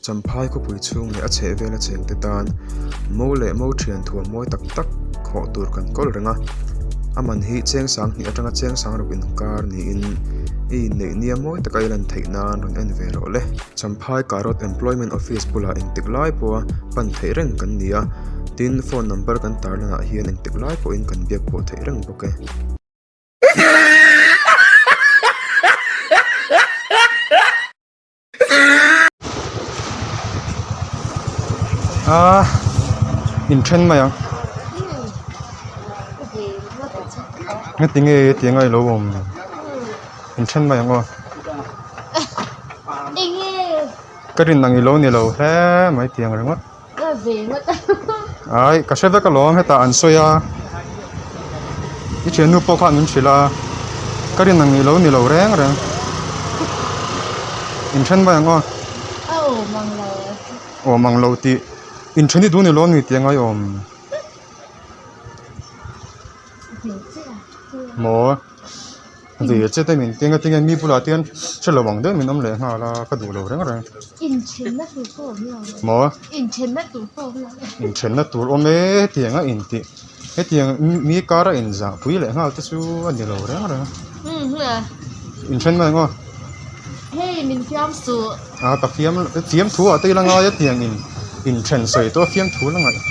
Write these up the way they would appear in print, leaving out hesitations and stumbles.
Champhai khawpui chhung leh a chhehvela chengte tan mo leh mo thian thuam mawi tak tak khawh tur kan kawl reng a, a man hi cheng sang hnih atanga cheng sang ruk inkar niin i inneih nia mawi taka i lan theih nan rawn en ve rawh le. Champhai Karot Employment Office bulah engtik lai pawha pan theih reng kan ni a, tin phone number kan tarlanah hian engtik lai pawhin kan biak pawh theih reng bawk e. A inthen mai ang heti nge tiang a ilo awm inthen mai ang aw ka rin ang ilo ni lo hle mai tiang ringawt. Ai ka hre vek alawm hetah an sawi a i thiannu pawh khan min hrilh a ka rin ang ilo ni lo reng reng inthen mai ang aw awm ang lo tih inthen hi duh ni lo ni tih a ngaiawm maw. Ve che te min tinga tinge mi bulah te hian hre lo ang deuh min awm leh nghal a ka duh lo reng reng. Inthenna tur pawh awm lo. Maw? Inthenna tur pawh awm lo. Inthenna tur awm e hetiang a intih hetiang mi kar a inzah pui leh nghal te chu a ni lo reng reng. Inthen mai ang aw. Hei min fiam suh. A ka fiam fiam thu ah te ila ngai a tiang in inthen sawi tawh a fiam thu la ngaih.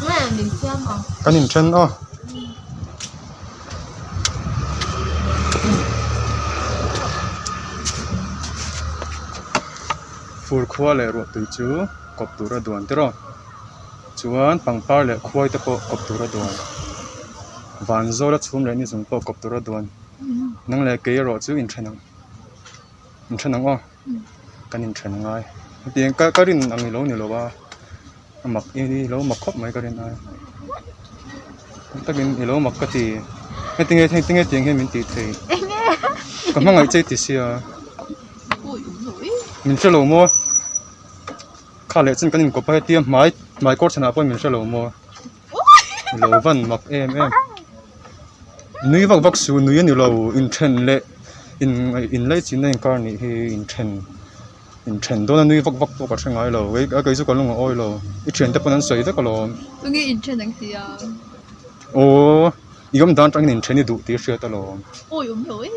Nge min fiam ang. Kan inthen aw. Fur khua leh ruah tui chu kawp tura duan te rawh chuan pangpar leh khuai te pawh kawp tura duan van zawla chhum leh ni chung pawh kawp tura duan nang leh kei erawh chu inthen ang inthen ang aw kan inthen angai hetiang ka rin ang ilo ni lo a. A mak i lo mak khawp mai ka rin ai takin i lo mak ka ti heti nge heti nge tiang hian min tih thei ka hmangaih che i ti sia min hre lo maw kha leh chin kan inkawp a hetia hmai hmai kawr chhanah pawh min hre lo maw i lo van mak em em nui vak vak su nui a ni lo inthen leh in inlaichinna inkar nih hi inthen. Inthen dawn a nui vak vak pawh ka hre ngai lo a kei chu ka lung a awi lo i thiante pawn an sawi vek alawm. Tunge inthen ang ti a? Aw i awm dan atangin inthen i duh tih i hriat alawm. Awi awm lo e.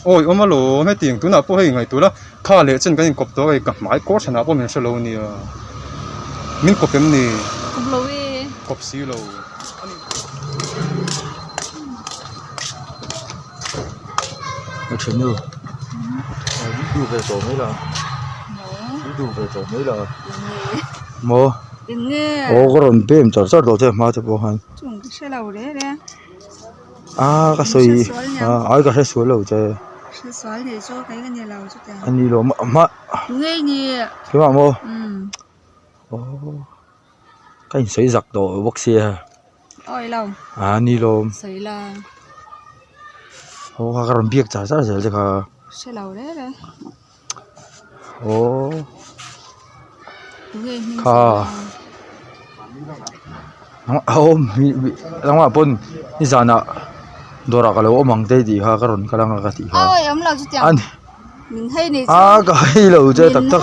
Awi awm alawm hetiang tunah pawh hei ngaihtuah la kha leh chen kan inkawp tawh a hei ka hmai kawr chhanah pawh min hre lo nia min kawp em ni? Kawp lo e. Kawp si lo. A thenu min duh ve tawh mai la min duh ve tawh mai la maw aw ka rawn bem char char tawh che a hma te pawh khan a ka sawi ai ka hre sual lo che a ni lo hma keimah maw aw ka insawi zak tawh bawk sia. A ni lo aw kha ka rawn biak char char zel che kha aw kha a awm nangmah pawn nizanah dawrah ka lo awm ang te tih kha ka rawn kal anga ka tih kha a ka hei lo che tak tak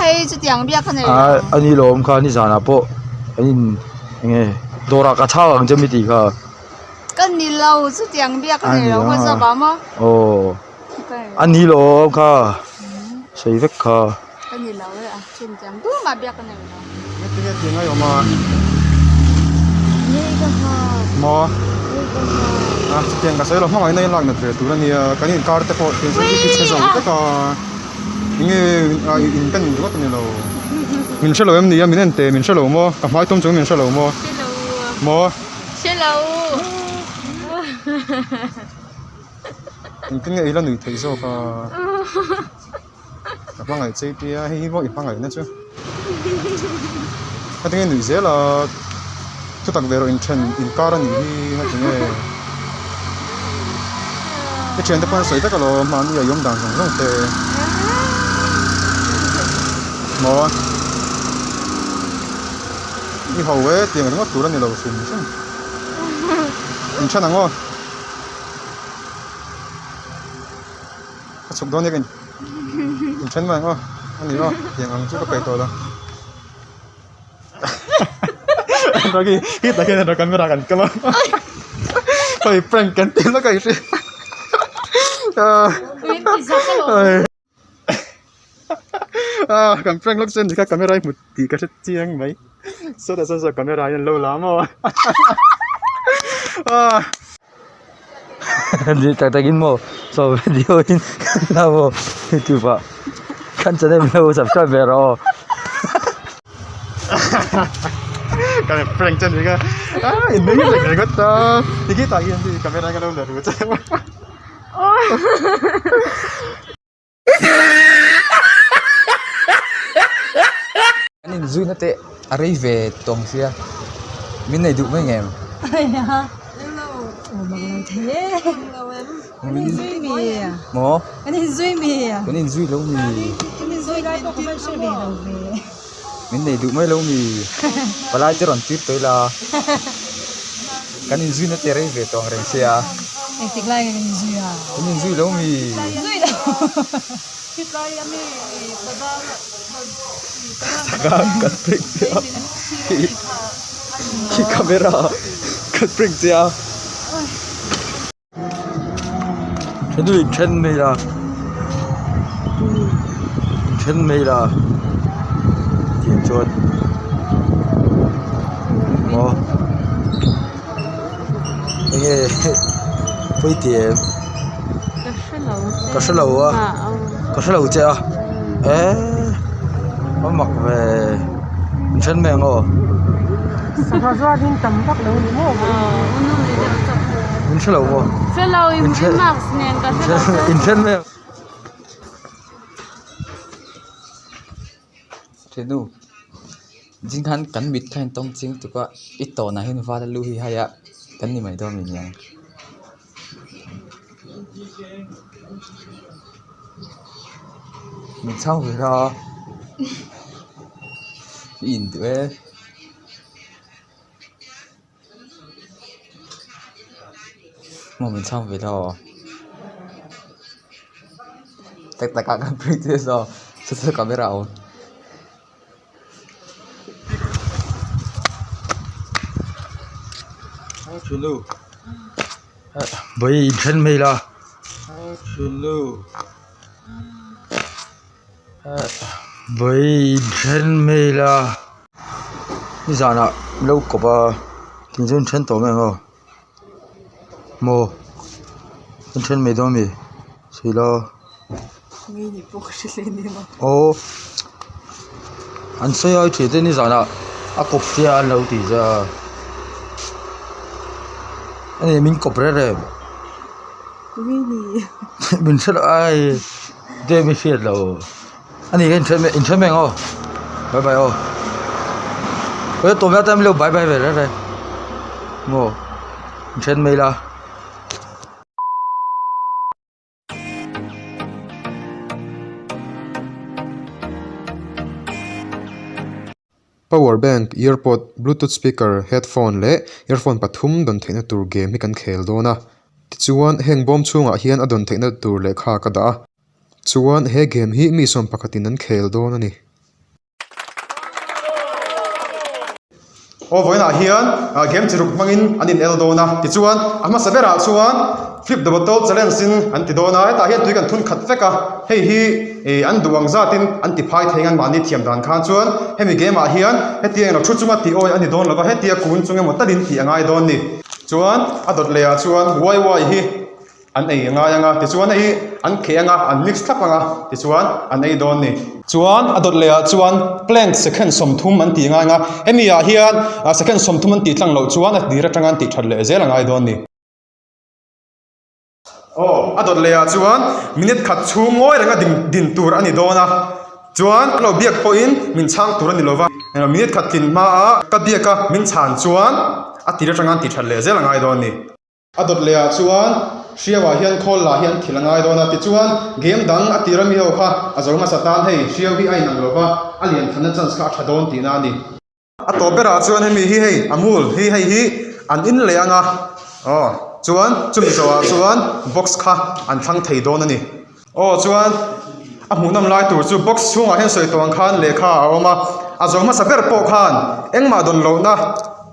a ni lo awm kha nizanah pawh an in eng nge dawrah ka chhak ang che mi tih kha aw a ni lo awm kha sawi vek kha. Maw a chutiang ka sawi lo hmangaihna in lak nat ve tur a nia kan inkar te pawh thil chu i chhe zo vek a enge a in ben ringawt a ni lo min hre lo em ni a min en teh min hre lo maw ka hmai tum chung min hre lo maw maw engtin nge i la nuih theih zawk a. Ka hmangaih chei tia hei hi maw i hmangaihna chu ka tinge nuih zel a thutak ve rawh inthen inkar a nih hi nga tinge i thiante pawn a sawi vek alawm mahni a i awm dan zawng zawng te maw i ho e tiang ringawt tur a ni lo hrim hrim inthen ang aw. Ka chhuk dawn nia ka in then mai ang aw. Ani maw tiang ang chu ka peih tawh lo. Ragi hi tak hian camera kan kam a hei prank kan ti lawk a i hria ah kan prank lawk chuan tikha camera hi hmu tih ka hre chiang mai sawtah sawn saw camera hian an lo la maw ah. Ni tak takin maw saw video in la maw youtube ah kan channel min lo subscribe ve rawh aw. Kan prank chu ani ka a in nui reng ringawt a ti khi tah hian camera ka lo la ru che An inzuina te a rei ve tawng sia min nei duh mai ngem. Maw? Kan inzui lo mi. Min nei duh mai lo mi. Palai te rawn tir tawh ila. Kan inzuina te rei ve tawng reng sia. Engtik lai nge kan inzui a? Kan inzui lo mi. Zui lo. Taka kan prank che a. Khi camera kan prank che a. Thenu in then mai la in then mai la tih chuan maw enge pawi ti em ka hrelo a ka hrelo che a eee a mak ve in then mai ang aw. In hrelo maw in then mai ang. Thenu zing khan kan mit kha in tawng ching tuk a i tawnah hian val a lu hi hai a kan ni mai dawn a ni ang. Min chhang ve la i induh e. Maw min chhang ve la aw tak tak ah kan practice aw chu chu camera a awm. Vawi inthen mai la vawi inthen mai la nizanah lo kawp a tin chu inthen tawh mai ang aw maw inthen mai dawn a mi sawi la aw an sawi a i thiante nizanah a kawp che a an lo ti che a ani min kawp reng reng min hre lo ai deuh i hriat loh ani ka inthen mai inthen mai ang aw bye bye aw he tawmna te an lo bye bye ve reng reng maw inthen mai ila. Power bank, earpod, bluetooth speaker, headphone leh earphone pathum dawn theihna tur game hi kan khel dawn a. Tichuan heng bawm chhungah hian a dawn theihna tur lehkha ka dah a. Chuan he game hi mi sawm pakhatin an khel dawn a ni. Aw vawiinah hian game chi ruk hmangin an in el dawn a tichuan a hmasa berah chuan flip the bottle challenge in an ti dawn a hetah hian tui kan thun khat vek a hei hi ih an duh ang zatin an ti phai thei ang mahni thiam dan khan chuan hemi game ah hian hetiang eng lo thu chunga tih awi a ni dawn lo va hetia kun chung emaw talin tih a ngai dawn a ni chuan a dawt leh ah chuan y y hi. An ei a ngai ang a, tichuan hei hi an kheh ang a, an mix thlap ang a, tichuan an ei dawn ni. Chuan a dawt leh ah chuan plank second 30 an tih ngai ang a, hemi ah hian second 30 an tih tlang loh chuan a tir atanga an tih that leh zel a ngai dawn ni. Aw, a dawt leh ah chuan minute khat chhung ngawi renga ding din tur a ni dawn a, chuan lo biak pawhin min chhang tur a ni lova, minute khat tlin hma a ka biak a min chhan chuan a tir atanga an tih that leh zel a ngai dawn ni. A dawt leh ah chuan hriau ah hian khawl lah hi an thil a ngai dawn a, tichuan game dang a tir ami ho kha a zo hmasa tan hei hriau hi a inang lo va, a lian thanna chance kha a tha dawn tihna a ni. A tawp berah chuan hemi hi hei Amul hi hei hi an in leh ang a, aw chuan chumi zawhah chuan box kha an thlang thei dawn a ni. Aw chuan. A hmuhnawm lai tur chu box chhungah hian sawi tawh ang khan lehkha a awm a, a zo hmasa ber pawh khan engmah dawn lohna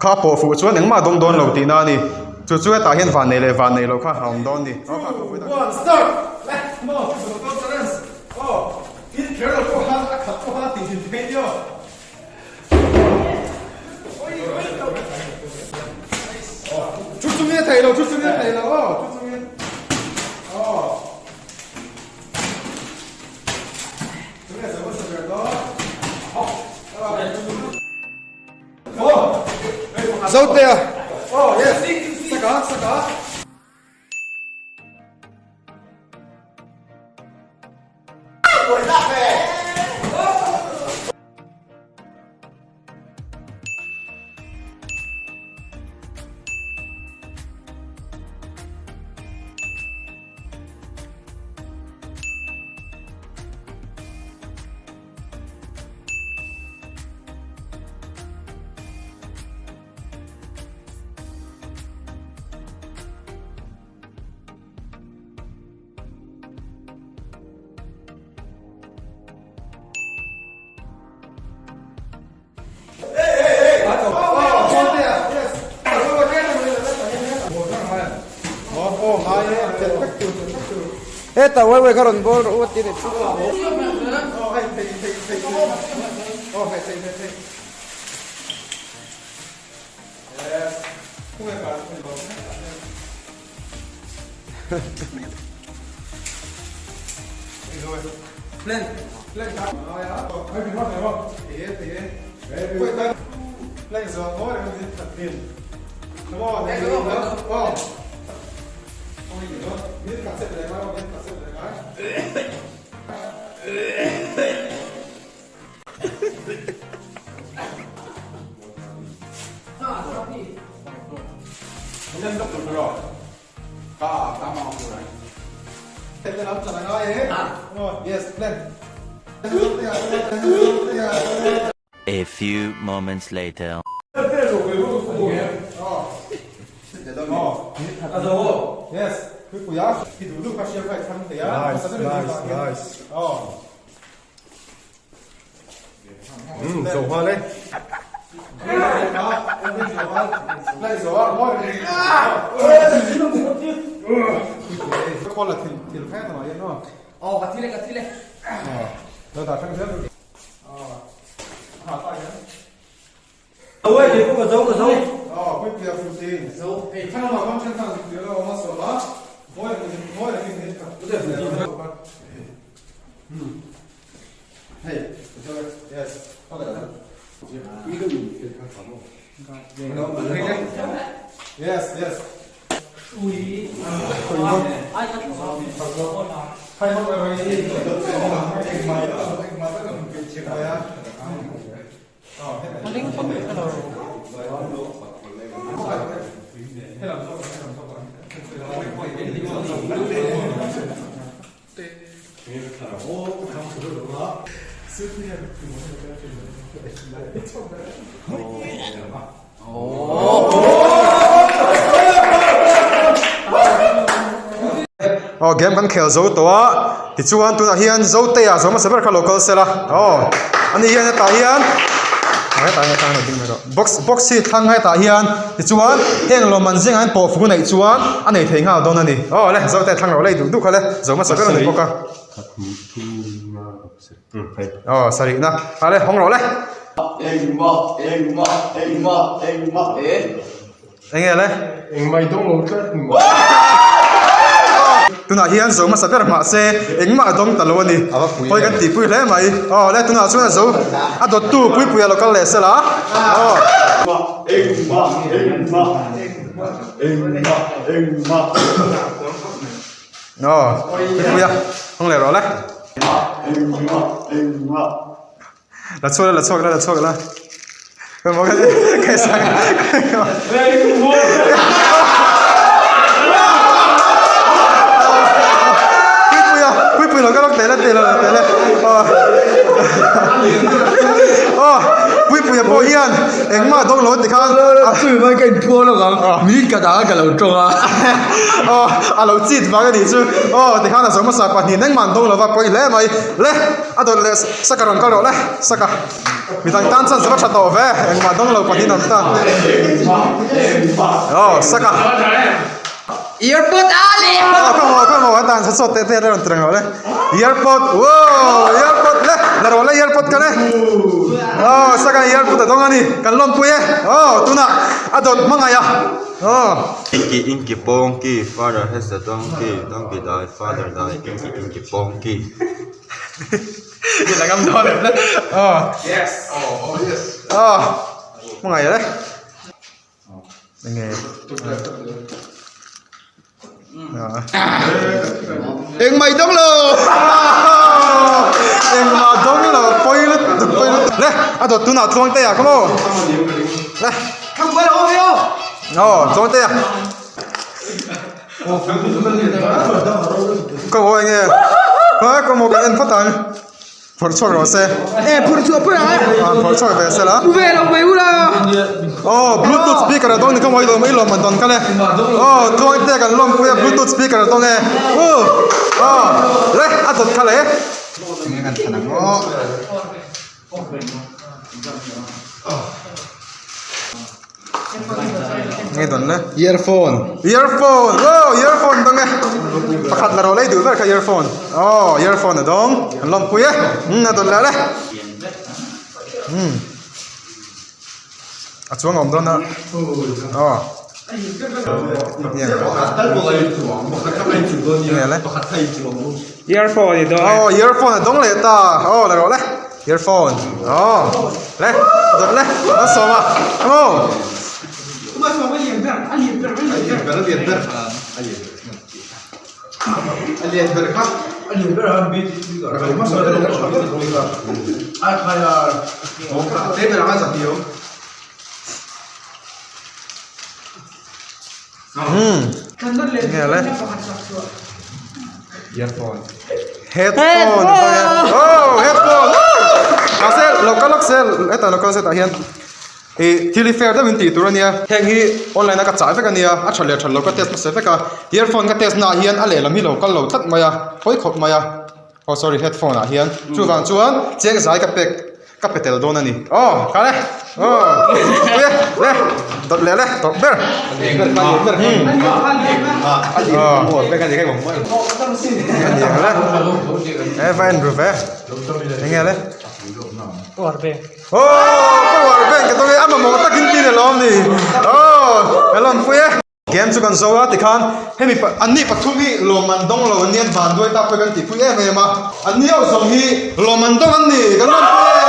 kha a pawh fuh chuan engmah dawng dawn lo tihna a ni. Chu chu hetah hian van nei leh van nei loh kha a awm dawn a ni. Zotea. Heta wai wai kha rawn bawl rawh u a ti ni. A few moments later. Aw game kan khel zo tawh a tichuan tunah hian Zotea zawm hmasa ber kha lo kal sela aw ani hian hetah hian hetah hian hetah hian box box hi thlang hetah hian tichuan heng lawmman zingah hian pawh fuk a neih chuan a nei thei nghal dawn a ni aw le Zotea thlang loh lei duh duh kha le zawm hmasa ber a ni bawk a. Aw sarihna a le hawng rawh le. Enge le? Tunah hian zo hmasa ber hmah se engmah a dawng ta lo a ni. Pawi kan tihpui hle mai. Aw le tunah chuan a zo a dawttu Puipuia lo kal leh sela. Aw. Aw Puipuia hawng leh rawh le. La chhuak la la chhuak la la chhuak la Puipuia Puipui lo ka lawk teh le teh lo teh le aw Puipuia. Hmangaih pawh hian engmah dawng lo ti khan a chumi mai ka inphuar lawk ang minute ka dah a ka lo tawng a aw a lo cheat vang a nih chu aw ti khan a zo hmasa pahnihin engmah an dawng lo va pawi hle mai le a dawt leh saka rawn kal rawh le saka midang tan chuan zava tha tawh ve engmah dawng lo pahnihin an ta aw saka Earpod a le aw ka maw ka maw a tan sa sawt teh teh a rawn ti reng rawh le earpod wow earpod le la rawh le earpod ka le aw saka earpod a dawng a ni kan lawmpui e aw tunah a dawt hmangaih a aw. Inky inky ponky father has a donkey donkey die father die inky inky ponky. I la ngam dawn em le aw yes aw hmangaih le. Enge Engmah i dawng lo Engmah dawng lo pawi lutuk pawi lutuk le a dawt tunah tluang te ah kha maw le aw tluang te ah ka maw enge ka maw kan en phawt ang. Phawrh chhuak rawh se. E phawrh chhuah phawrh a. Ah phawrh chhuak ve se la. Pu ve lo mai ula. Oh bluetooth speaker a dawng ni ka mawi lo mai lawm an dawn kal e. Oh tluang te kan lawmpui a bluetooth speaker a dawng e. Uh oh le a dawt kal e. Enge kan thlan ang aw. Nge dawn le? Earphone. Earphone. Oh, earphone dawng e. Pakhat la rawh lei duh ber kha earphone. Oh, earphone a dawng. An lawmpui e. Hmm, a dawn leh le. Hmm. A chuang a awm dawn a. Oh. Nge le? Earphone i dawng e. Oh, earphone a dawng leh ta. Oh, la rawh le. Earphone aw le dawt le a sawm a maw Hmm. Nge le. Earphone. Headphone. Oh, headphone. Mahse local lawk se hetah local set ah hian ih thil hi fair deuh in tih tur a nia. Heng hi online a ka chah vek a nia a tha leh tha lo ka test hmasa vek a earphone ka test naah hian a lehlam hi lo kal lo tlat mai a hawi khawp mai a. Oh sorry headphone ah hian chuvang chuan cheng zai ka pek ka pe tel dawn a ni aw kha le aw pui e le dawt leh le tawp ber e va en ru ve enge le oh power bank ka tawng e a mamawh takin tin alawm ni aw ka lawmpui e. Game chu kan zo a tikhan hemi anni pathum hi lawmman dawng lo an ni an vanduai tak pawh kan tihpui em em a, anni ho zawng hi lawmman dawng an ni kan rawn pui e.